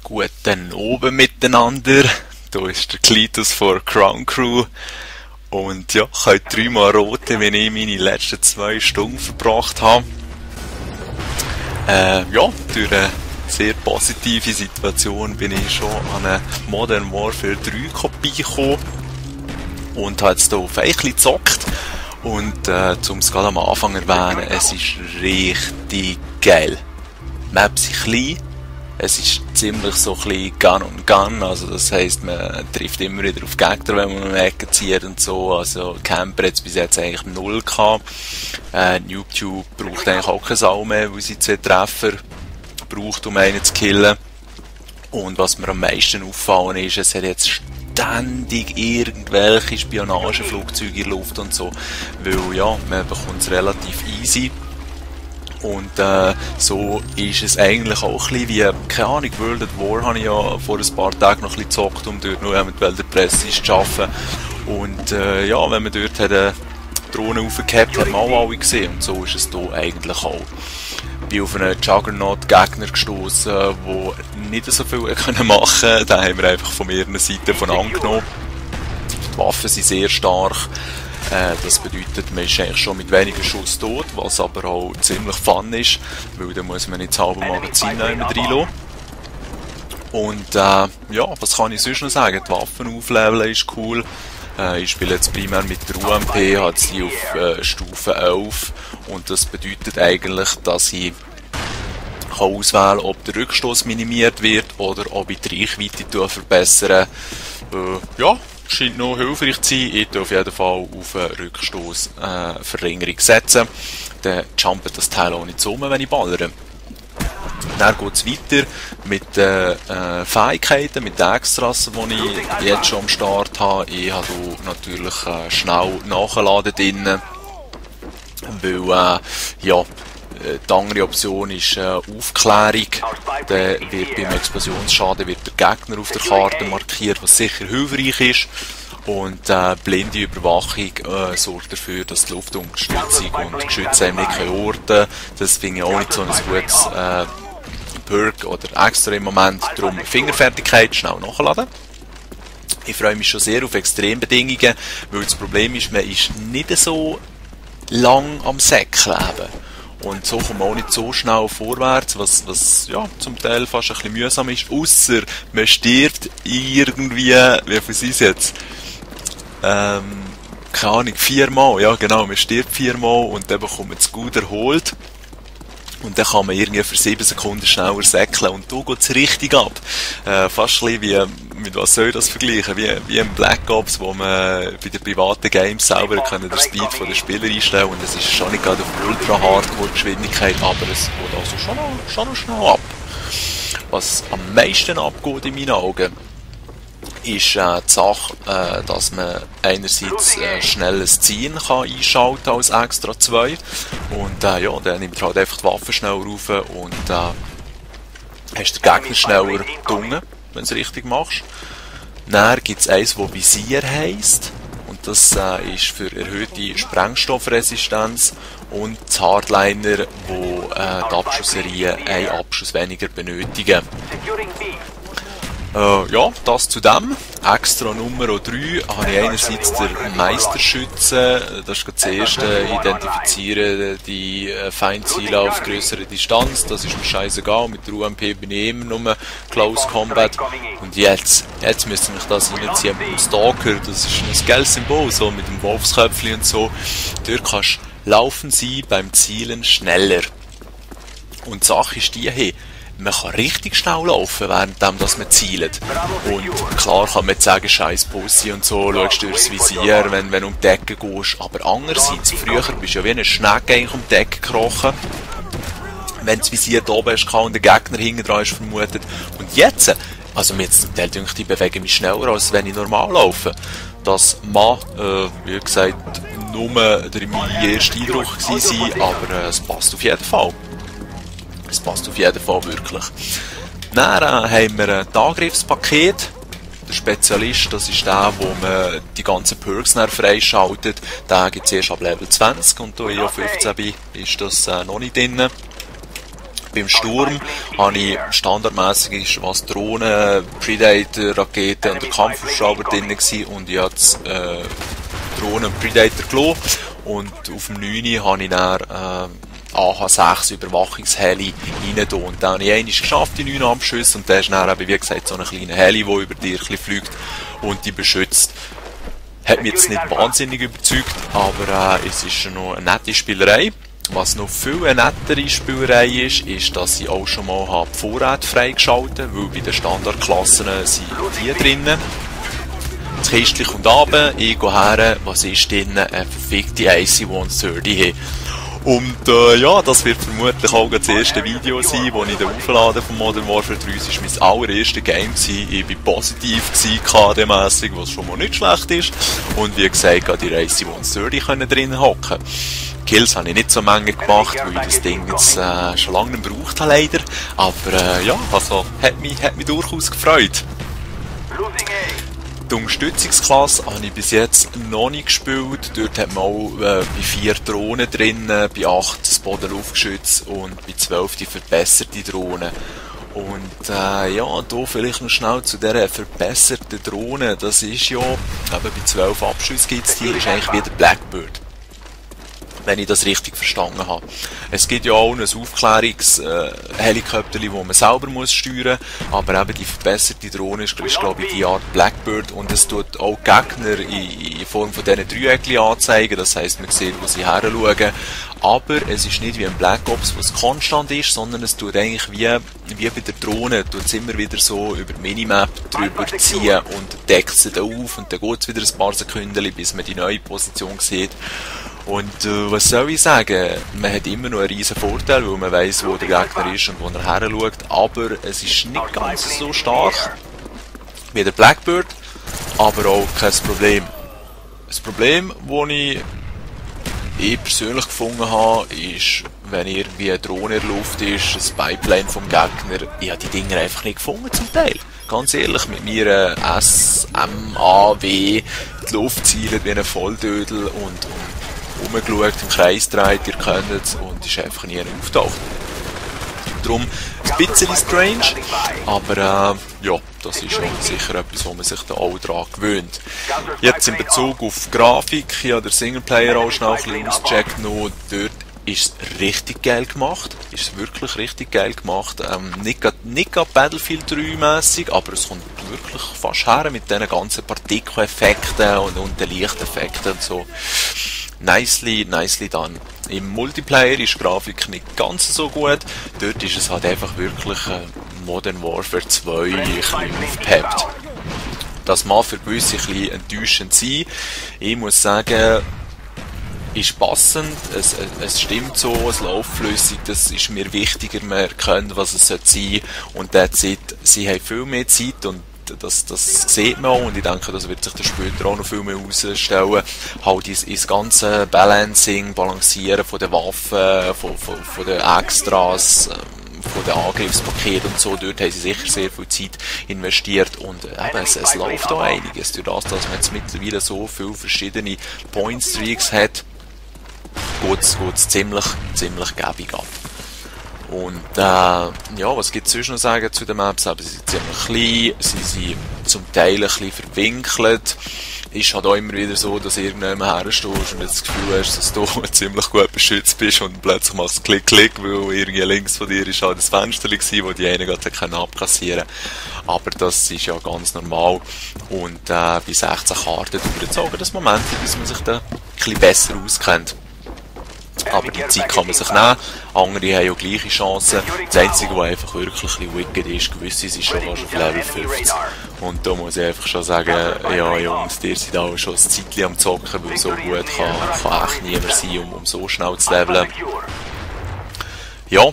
Guten Abend miteinander. Hier ist der Klitus von Crown Crew. Und ja, ich habe 3-mal rote, wenn ich meine letzten 2 Stunden verbracht habe. Ja, durch eine sehr positive Situation bin ich schon an eine Modern Warfare 3 Kopie gekommen. Und habe jetzt hier auf ein bisschen gezockt. Und um es gerade am Anfang zu erwähnen, es ist richtig geil. Die Maps sind klein. Es ist ziemlich so ein bisschen Gun on Gun, also das heisst, man trifft immer wieder auf Gegner, wenn man eine Ecke zieht und so, also Camper hat es bis jetzt eigentlich 0 gehabt. YouTube braucht eigentlich auch keine Sau mehr, weil sie 2 Treffer braucht, um einen zu killen. Und was mir am meisten auffallen ist, es hat jetzt ständig irgendwelche Spionageflugzeuge in der Luft und so, weil ja, man bekommt es relativ easy. Und so ist es eigentlich auch ein bisschen wie, keine Ahnung, World at War habe ich ja vor ein paar Tagen noch ein bisschen gezockt, um dort noch mit der Presse zu arbeiten. Und ja, wenn man dort eine Drohne aufgehabt hat, hat man auch alle gesehen. Und so ist es hier eigentlich auch. Ich bin auf einen Juggernaut-Gegner gestossen, der nicht so viel machen konnte. Den haben wir einfach von mehreren Seiten von angenommen. Die Waffen sind sehr stark. Das bedeutet, man ist eigentlich schon mit weniger Schuss tot, was aber auch ziemlich fun ist, weil dann muss man nicht das halbe Magazin reinlassen. Und ja, was kann ich sonst noch sagen? Die Waffen aufleveln ist cool. Ich spiele jetzt primär mit der UMP, habe sie auf Stufe 11 und das bedeutet eigentlich, dass ich kann auswählen, ob der Rückstoß minimiert wird oder ob ich die Reichweite verbessere. Ja, scheint noch hilfreich zu sein. Ich tue auf jeden Fall auf eine Rückstoßverringerung setzen. Dann jumpt das Teil auch nicht um, wenn ich ballere. Dann geht es weiter mit den Fähigkeiten, mit den Extras, die ich jetzt schon am Start habe. Ich habe hier natürlich schnell nachladen drin, weil ja, die andere Option ist Aufklärung. Dann wird beim Explosionsschaden wird der Gegner auf der Karte markiert, was sicher hilfreich ist. Und blinde Überwachung sorgt dafür, dass die Luftunterstützung und Geschütze einem nicht orten. Das finde ich auch nicht so ein gutes Perk oder extra im Moment. Darum Fingerfertigkeit schnell nachladen. Ich freue mich schon sehr auf Extrembedingungen, weil das Problem ist, man ist nicht so lang am Säckleben. Und so kommt man auch nicht so schnell vorwärts, was ja, zum Teil fast ein bisschen mühsam ist, ausser man stirbt irgendwie, wie viel sind es jetzt? Keine Ahnung, 4-mal, ja genau, man stirbt 4-mal und dann bekommt man es gut erholt. Und dann kann man irgendwie für 7 Sekunden schneller säckeln und da geht es richtig ab. Fast ein bisschen wie, mit was soll ich das vergleichen? Wie im Black Ops, wo man bei den privaten Games selber den Speed von den Spielern einstellen und es ist schon nicht gerade auf Ultra-Hardcore-Geschwindigkeit, aber es geht also schon noch schnell ab. Was am meisten abgeht in meinen Augen, ist die Sache, dass man einerseits schnelles Ziehen kann einschalten als extra 2 und ja, dann nimmt halt einfach die Waffe schneller rauf und hast den Gegner schneller gedungen, wenn du es richtig machst. Dann gibt es eins, das Visier heisst und das ist für erhöhte Sprengstoffresistenz und das Hardliner, wo die Abschussserien einen Abschuss weniger benötigen. Ja, das zu dem. Extra Nummer 3 habe ich einerseits den Meisterschützen, das ist das erste, identifizieren die Feindziele auf größere Distanz, das ist mir scheißegal, mit der UMP bin ich immer nur Close Combat. Und jetzt müsste ich das reinziehen mit dem Stalker, das ist ein geiles Symbol, so mit dem Wolfsköpfchen und so. Dort kannst laufen sie beim Zielen schneller. Und die Sache ist die, hey, man kann richtig schnell laufen, während man zielt. Und klar kann man jetzt sagen, scheiß Pussy und so, schaust du durchs Visier, wenn du um die Ecke gehst. Aber andererseits, früher bist du ja wie eine Schnecke eigentlich um die Ecke gekrochen, wenn das Visier da oben ist und der Gegner hinten dran ist vermutet. Und jetzt, also mir jetzt zum Teil denke ich, bewege mich schneller, als wenn ich normal laufe. Das mag, wie gesagt, nur mein erster Eindruck gewesen sein, aber es passt auf jeden Fall. Es passt auf jeden Fall wirklich. Dann haben wir ein Angriffspaket. Der Spezialist, das ist der, wo man die ganzen Perks freischaltet. Den gibt es erst ab Level 20 und da ich auf 15 bin, ist das noch nicht drin. Beim Sturm habe ich standardmäßig was Drohnen, Predator, Raketen und der Kampfhubschrauber drin gewesen, und ich habe Drohnen und Predator gelassen. Und auf dem 9 habe ich dann AH-6 Überwachungsheli rein. Und dann habe ich einmal geschafft, die 9 Abschüsse, und der ist dann eben, wie gesagt, so ein kleiner Heli, der über dir fliegt und die beschützt. Hat mich jetzt nicht wahnsinnig überzeugt, aber es ist schon noch eine nette Spielerei. Was noch viel eine nettere Spielerei ist, ist, dass ich auch schon mal die Vorräte freigeschaltet habe, weil bei den Standardklassen sind die drinnen. Das Kistchen kommt runter, ich gehe her, was ist drin? Eine verfickte AC-130. Und ja, das wird vermutlich auch das erste Video sein, das ich auflade von Modern Warfare 3. Es war mein allererstes Game. Ich war positiv KD-mässig, was schon mal nicht schlecht ist. Und wie gesagt, an die AC-130 drin hocken. Kills habe ich nicht so Menge gemacht, weil ich das Ding jetzt schon lange nicht gebraucht habe, leider. Aber ja, also hat mich durchaus gefreut. Die Unterstützungsklasse habe ich bis jetzt noch nicht gespielt. Dort hat man auch bei 4 Drohnen drin, bei 8 das Bodenluftgeschütz und bei 12 die verbesserte Drohne. Und ja, hier vielleicht noch schnell zu dieser verbesserten Drohne. Das ist ja, eben bei 12 Abschüssen gibt es die, ist eigentlich wie der Blackbird, wenn ich das richtig verstanden habe. Es gibt ja auch ein Aufklärungshelikopter, das man selber muss steuern muss, aber eben die verbesserte Drohne ist glaube ich, die Art Blackbird, und es tut auch Gegner in Form von diesen Dreieckchen anzeigen, das heisst, man sieht, wo sie her schauen. Aber es ist nicht wie ein Black Ops, was konstant ist, sondern es tut eigentlich wie bei der Drohne, tut es immer wieder so über die Minimap drüber ziehen und deckt sie da auf, und dann geht es wieder ein paar Sekunden, bis man die neue Position sieht. Und was soll ich sagen? Man hat immer noch einen riesen Vorteil, weil man weiss, wo der Gegner ist und wo er her schaut, aber es ist nicht ganz so stark wie der Blackbird, aber auch kein Problem. Das Problem, das ich persönlich gefunden habe, ist, wenn irgendwie eine Drohne in der Luft ist, ein Pipeline vom Gegner, ich habe die Dinger einfach nicht gefunden zum Teil. Ganz ehrlich, mit mir SMAW die Luft zielen wie ein Volldödel und rumgeschaut, im Kreis dreht, ihr kennt es, und ist einfach nie auftaucht. Darum ein bisschen strange, aber ja, das ist schon sicher etwas, wo man sich da auch daran gewöhnt. Jetzt in Bezug auf Grafik, ich habe den Singleplayer auch schnell ein bisschen ausgecheckt noch, dort ist es richtig geil gemacht, ist es wirklich richtig geil gemacht, nicht gerade Battlefield 3-mässig, aber es kommt wirklich fast her mit diesen ganzen Partikeleffekten und den Lichteffekten und so. Nicely done. Im Multiplayer ist die Grafik nicht ganz so gut. Dort ist es halt einfach wirklich Modern Warfare 2 ein bisschen aufgepeppt. Das mag für gewisse ein bisschen enttäuschend sein. Ich muss sagen, ist passend, es stimmt so, es läuft flüssig, das ist mir wichtiger, man erkennt, was es sein sollte, und sie haben viel mehr Zeit, und das sieht man auch, und ich denke, das wird sich dann später auch noch viel mehr herausstellen. Halt ins ganze Balancieren von den Waffen, von den Extras, von den Angriffspaketen und so, dort haben sie sicher sehr viel Zeit investiert, und eben, es läuft auch einiges. Durch das, dass man jetzt mittlerweile so viele verschiedene Point-Streaks hat, geht es ziemlich gäbig ab. Und ja, was gibt es sonst noch sagen zu den Maps? Aber sie sind ziemlich klein, sie sind zum Teil ein bisschen verwinkelt. Ist halt auch immer wieder so, dass irgendjemand herstehst und jetzt das Gefühl hast, dass du ziemlich gut beschützt bist, und plötzlich machst du Klick, weil irgendwie links von dir ist halt das Fenster gewesen, wo die einen gerade abkassieren können. Aber das ist ja ganz normal, und bei 16 Karten dauert es auch das Moment, bis man sich da ein bisschen besser auskennt. Aber die Zeit kann man sich nehmen, andere haben ja gleiche Chancen. Das Einzige, was einfach wirklich ein bisschen wicked ist, gewisse sind schon fast auf Level 50. Und da muss ich einfach schon sagen, ja Jungs, ihr seid auch schon ein Zeitchen am Zocken, weil so gut kann echt niemand sein, um so schnell zu leveln. Ja,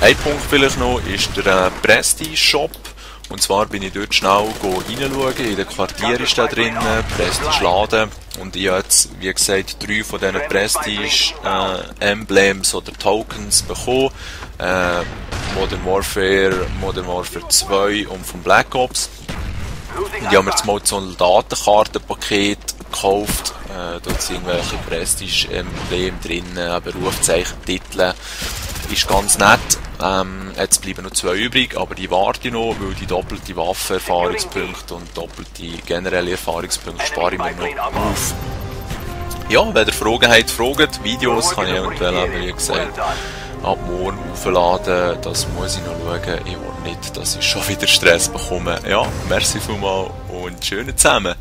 ein Punkt vielleicht noch ist der Prestige-Shop. Und zwar bin ich dort schnell reinschauen, in den Quartier ist da drin, Prestige-Laden. Und ich habe jetzt, wie gesagt, 3 von diesen Prestige-Emblems oder Tokens bekommen. Modern Warfare 2 und von Black Ops. Und ich habe mir jetzt mal so ein Soldatenkartenpaket gekauft. Dort sind irgendwelche Prestige-Embleme drin, Rufzeichen, Titel. ist ganz nett. Jetzt bleiben noch 2 übrig, aber die warte ich noch, weil die doppelte Waffenerfahrungspunkte und doppelte generelle Erfahrungspunkte spare ich mir noch auf. Ja, wenn ihr Fragen habt, fragt. Videos kann ich eventuell, wie gesagt, ab morgen aufladen. Das muss ich noch schauen. Ich will nicht, dass ich schon wieder Stress bekomme. Ja, merci vielmals und schönen zusammen.